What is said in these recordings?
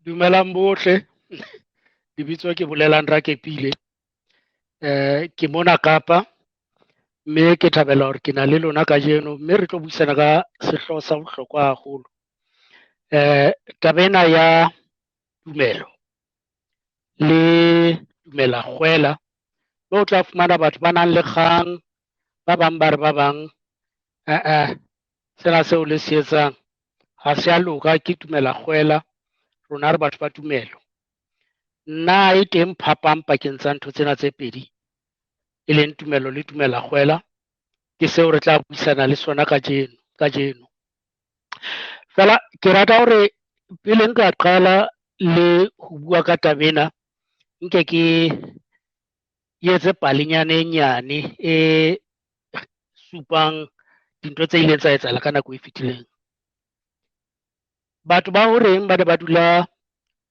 Dumelang bohle lebitso ke Bolelang Rakepile. Ke mona Kapa mme ke thabela hore ke na le lona kajeno mme re tlo buisana ka sehlooho sa bohlokwa haholo. Taba ena ya tumelo le tumela kgwela mme o tla fumana batho ba nang le kgang ba bang ba re ba bang eh sena seo le se etsang ha se a loka ke tumela kgwela rona re batho ba tumelo. Na e teng phapang pakeng tsa ntho tsena tse pedi e leng tumelo le tumela kgwela ke seo re tla buisana le sona kajeno kajeno. Fela ke rata hore pele nka qala le ho bua ka taba ena nke ke etse palenyana e nyane e supang dintho tse ileng tsa etsahala ka nako e fetileng. Batho ba horeng ba ne ba dula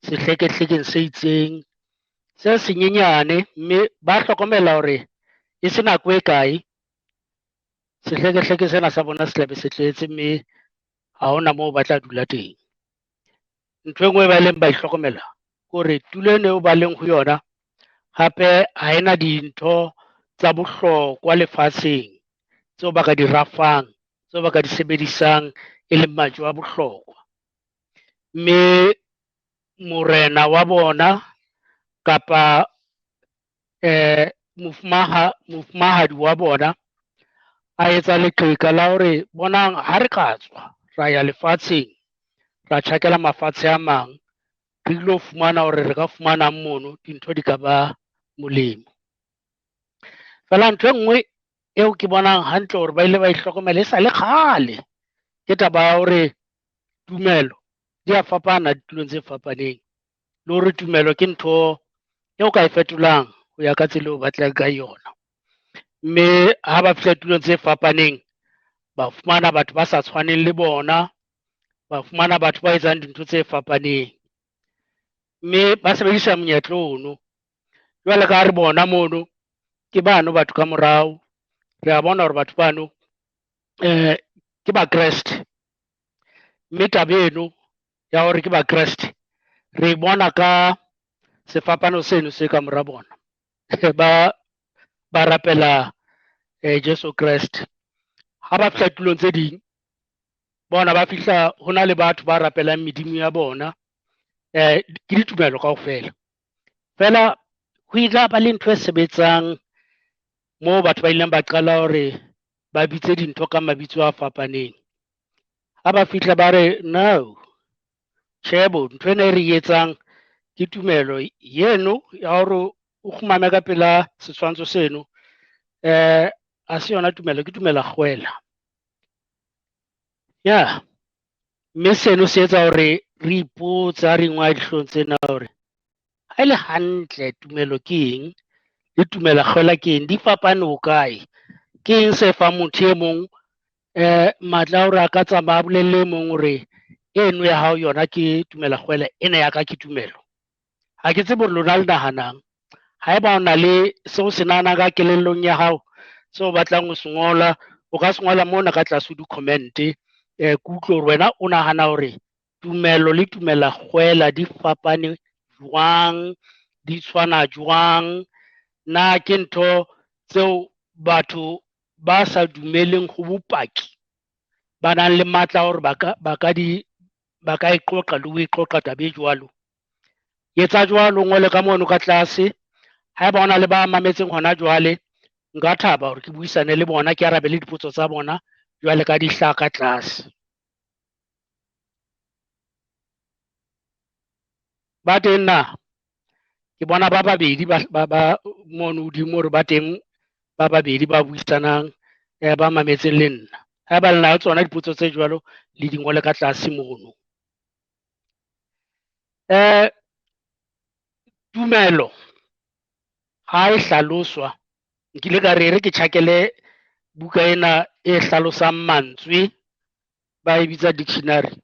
sehlekehlekeng se itseng se senyenyane mme ba hlokomela hore e se nako e kae sehlekehleke sena sa bona se tlabe se tletse mme ha hona moo ba tla dula teng. Ntho e nngwe e ba ileng ba ihlokomela ke hore tulo eno eo ba leng ho yona hape ha ena dintho tsa bohlokwa lefatsheng tseo ba ka di rafang tseo ba ka di sebedisang e leng majwe a bohlokwa. Mme morena wa bona kapa mofumahadi wa bona a etsa leqheka la hore bonang ha re ka tswa ra ya lefatsheng ra tjhakela mafatshe a mang re ilo fumana hore re ka fumanang mono dintho di ka ba molemo. Fela ntho e nngwe eo ke bonang hantle hore ba ile ba ihlokomela e sa le kgale ke taba ya hore tumelo di a fapana ditulong tse fapaneng le hore tumelo ke ntho eo ka e fetolang ho ya ka tsela eo o batlang ka yona. Mme ha ba fihla tulong tse fapaneng ba fumana batho ba sa tshwaneng le bona ba fumana batho ba etsang dintho tse fapaneng mme ba sebedisa monyetla ono. Jwale ka ha re bona mono ke bano batho ka morao re a bona hore batho bano ke Bakreste mme taba eno ya hore ke Bakreste re bona ka sefapano seno se ka mora bona ba ba rapela Jesu Kreste. Ha ba fihla tulong tse ding bona ba fihla ho na le batho ba rapelang medimo ya bona ke ditumelo kaofela. Fela ho ile ba le ntho e sebetsang moo batho ba ileng ba qala hore ba bitse dintho ka mabitso a fapaneng. Ha ba fihla ba re no tjhe bo ntho ena e re etsang ke tumelo yeno ya hore o kgumame ka pela setshwantsho seno ha se yona tumelo ke tumela kgwela. Ya mme seno se etsa hore re ipotse ha re ingwa dihlong tsena hore ha e le hantle tumelo ke eng le tumela kgwela ke eng di fapane ho kae? Ke eng se fang motho e mong matla a hore a ka tsamaya a bolelle e mong hore eno ya hao yona ke tumela kgwela ena ya ka ke tumelo. Ha ke tsebe hore lona le nahanang. Haeba o na le seo se nahanang ka kelellong ya hao seo o batlang ho se ngola o ka se ngola mona ka tlase ho di-comment ke utlwe hore wena o nahana hore tumelo le tumela kgwela di fapane jwang di tshwana jwang na ke ntho tseo batho ba sa dumeleng ho bopaki ba nang le matla a hore ba ka e qoqa le ho e qoqa taba e jwalo. Etsa jwalo ngole ka mono ka tlase haeba hona le ba mametseng hona jwale nka thaba hore ke buisane le bona ke arabe le dipotso tsa bona jwale ka di hlaha ka tlase. Ba teng na? Ke bona ba babedi ba mono hodimo hore ba teng ba babedi ba buisanang ba mametseng le nna. Haeba le na le tsona dipotso tse jwalo le di ngole ka tlase mono. Tumelo ha e hlaloswa nkile ka re re ke tjhakele buka ena e hlalosang mantswe ba e bitsa dictionary.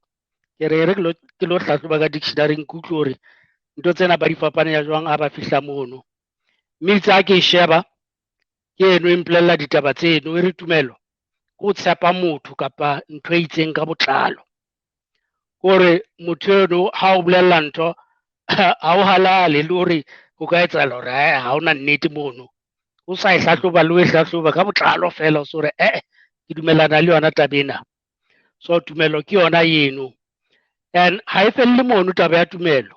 Ke re re ke lo hlahloba ka dictionary ke utlwe hore ntho tsena ba di fapane jwang ha ba fihla mono. Mme itse ha ke e sheba ke eno e mpolella ditaba tseno e re tumelo ke ho tshepa motho kapa ntho e itseng ka botlalo. Hore motho eno ha o bolella ntho ha o halale le hore ho ka etsahala hore ha hona nnete mono o sa e hlahloba le ho e hlahloba ka botlalo fela o so re eh ke dumellana le yona taba ena. So tumelo ke yona eno and ha e felle mono taba ya tumelo.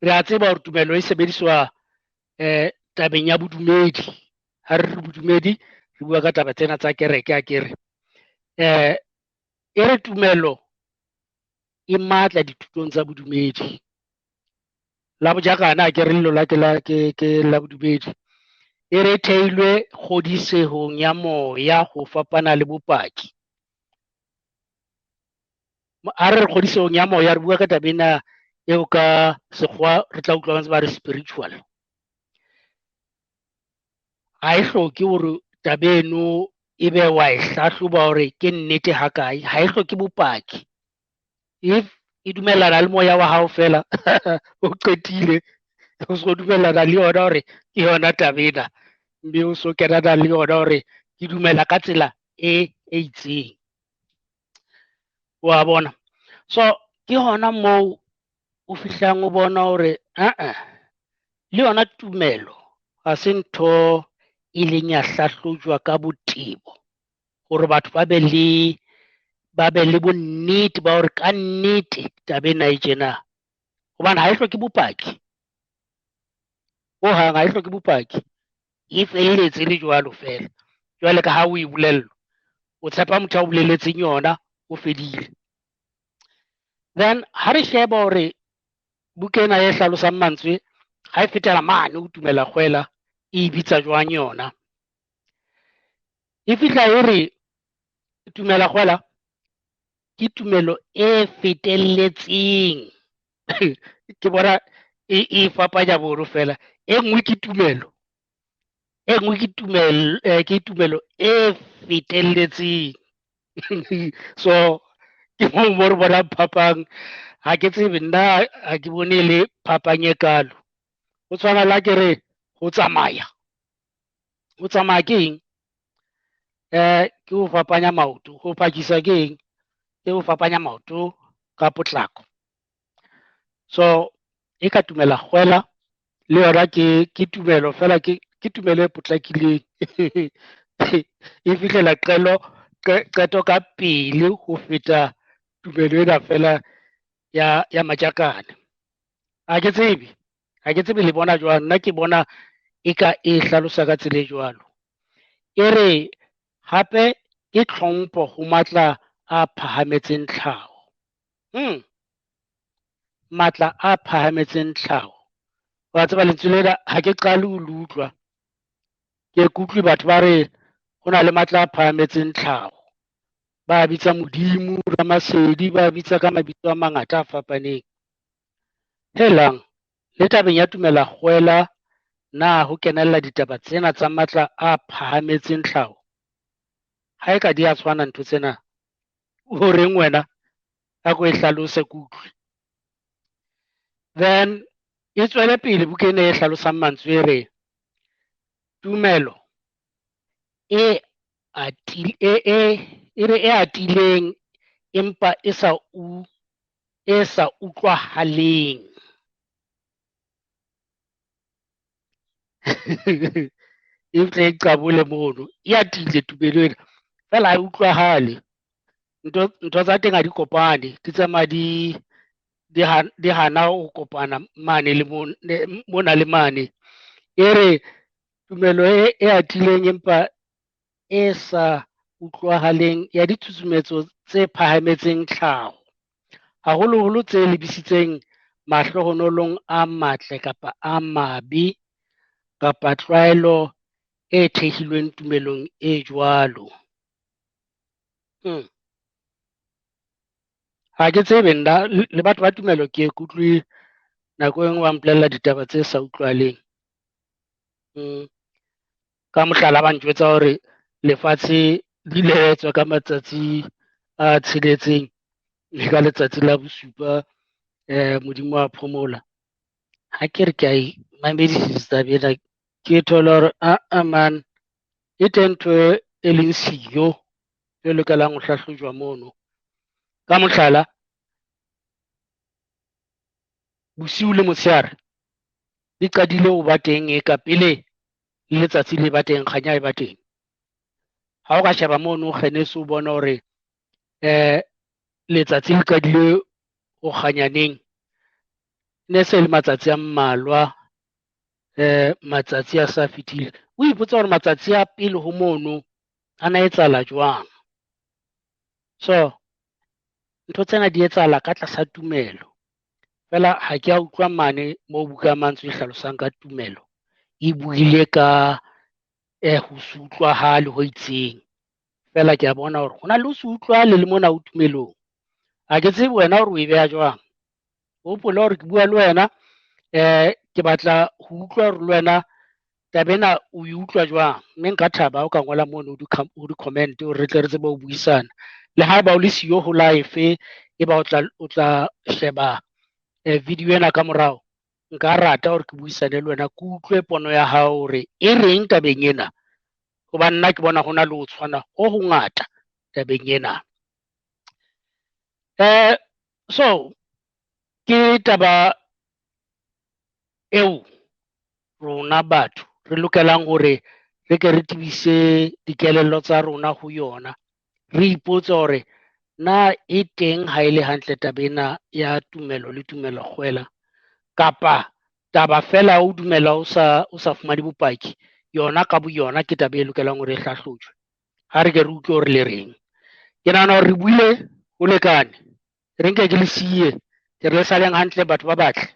Re a tseba hore tumelo e sebediswa tabeng ya bodumedi. Ha re re bodumedi re bua ka taba tsena tsa kereke a kere e re tumelo e matla dithutong tsa bodumedi. La bojakana a ke re lona ke la ke la bodumedi. E re theilwe kgodisehong ya moya ho fapana le bopaki. Ha re re kgodisehong ya moya re bua ka taba ena eo ka sekgowa re tla utlwa ba ntse ba re spiritual. Ha e hloke hore taba eno ebe wa e hlahloba hore ke nnete ha kae, ha e hloke bopaki. If e dumellana le moya wa hao fela o qetile o so dumellana le yona hore ke yona taba ena mme o so kenana le yona hore ke dumela ka tsela e e itseng. Wa bona? So ke hona moo o fihlang o bona hore ah le yona tumelo ha se ntho e leng ya hlahlojwa ka botebo hore batho ba be le ba be le bonnete ba hore ka nnete taba ena e tjena. Hobane ha e hloke bopaki hohang, ha e hloke bopaki, e felletse le jwalo fela. Jwale ka ha o e bolellwa, o tshepa motho a o bolelletseng yona, o fedile. Then ha re sheba hore buka ena e hlalosang mantswe ha e fetela mane ho tumela kgwela e bitsa jwang yona. E fihla e re tumela kgwela ke tumelo e fetelletseng. Ke bona e fapanya bono fela. E nngwe ke tumelo, e nngwe ke tumelo ke tumelo e fetelletseng. So ke moo mo re bonang phapang. Ha ke tsebe nna, ha ke bone le phapang e kalo. Ho tshwana le ha ke re ho tsamaya. Ho tsamaya ke eng? Ke ho fapanya maoto. Ho phakisa ke eng? Ke ho fapanya maoto ka potlako. So e ka tumela kgwela le yona ke tumelo fela, ke tumelo e potlakileng. E fihlela qeto ka pele ho feta tumelo ena fela ya majakane. Ha ke tsebe, ha ke tsebe le bona jwang. Nna ke bona e ka e hlalosa ka tsela e jwalo. E re hape ke tlhompho ho matla a phahametseng tlhaho. Matla a phahametseng tlhaho. Wa tseba lentswe lena ha ke qale ho le utlwa. Ke kutlwe batho ba re ho na le matla a phahametseng tlhaho. Ba bitsa Modimo, Ramasedi, ba bitsa ka mabitso a mangata a fapaneng. Helang, le tabeng ya tumela kgwela na ho kenella ditaba tsena tsa matla a phahametseng tlhaho? Ha e ka di a tshwana ntho tsena, o reng wena? A ko e hlalose ke utlwe. Then e tswele pele buka ena e hlalosang mantswe e re tumelo e e re e atileng empa e sa e sa utlwahaleng. E tle e qabole mono, e atile tumelo ena fela ha e utlwahale. Ntho tsa teng ha di kopane, di tsamaya di hana ho kopana mane le mona le mane. E re tumelo e atileng empa e sa utlwahaleng ya ditshusumetso tse phahametseng tlhaho, haholoholo tse lebisitseng mahlohonolong a matle kapa a mabe, kapa tlwaelo e thehilweng tumelong e jwalo. Ha ke tsebe nna le batho ba tumelo ke kutlwe nako e nngwe ba mpolella ditaba tse sa utlwahaleng. Ka mohlala ba njwetsa hore lefatshe le ile la etswa ka matsatsi a tsheletseng mme ka letsatsi la bosupa Modimo a phomola. Ha ke re ke a e mamedisisa taba ena, ke thola hore a man e teng ntho e leng siyo e lokelang ho hlahlojwa mono. Ka mohlala Bosiu le motshehare di qadile ho ba teng e ka pele le letsatsi le ba teng, kganya e ba teng. Ha o ka sheba mono Genese o bona hore letsatsi le qadile ho kganya neng, ne se le matsatsi a mmalwa matsatsi a sa fetile. O ipotsa hore matsatsi a pele ho mono a na etsahala jwang. So ntho tsena di etsahala ka tlasa tumelo. Feela ha ke a utlwa mane moo buka ya mantswe e hlalosang ka tumelo, e buile ka ho se utlwahale ho itseng. Feela ke a bona hore ho na le ho se utlwahale le mona ho tumelong. Ha ke tsebe wena hore o e beha jwang. O hopole hore ke bua le wena ke batla ho utlwa hore le wena taba ena o e utlwa jwang, mme nka thaba ha o ka ngola mono ho di-comment hore re tle re tsebe ho buisana. Le haeba o le siyo ho live e ba o tla sheba video ena ka morao, nka rata hore ke buisane le wena ke utlwe pono ya hao hore e reng tabeng ena. Hobane nna ke bona ho na le ho tshwana ho hongata tabeng ena. So ke taba eo rona batho re lokelang hore re ke re tebise dikelello tsa rona ho yona. Re ipotse hore na e teng ha e le hantle taba ena ya tumelo le tumelo kgwela, kapa taba fela o dumela o sa fumane bopaki, yona ka boyona ke taba e lokelang hore e hlahlojwe. Ha re ke re utlwe hore le reng. Ke nahana hore re buile ho lekane. Re nke ke le siye, ke re le saleng hantle batho ba batle.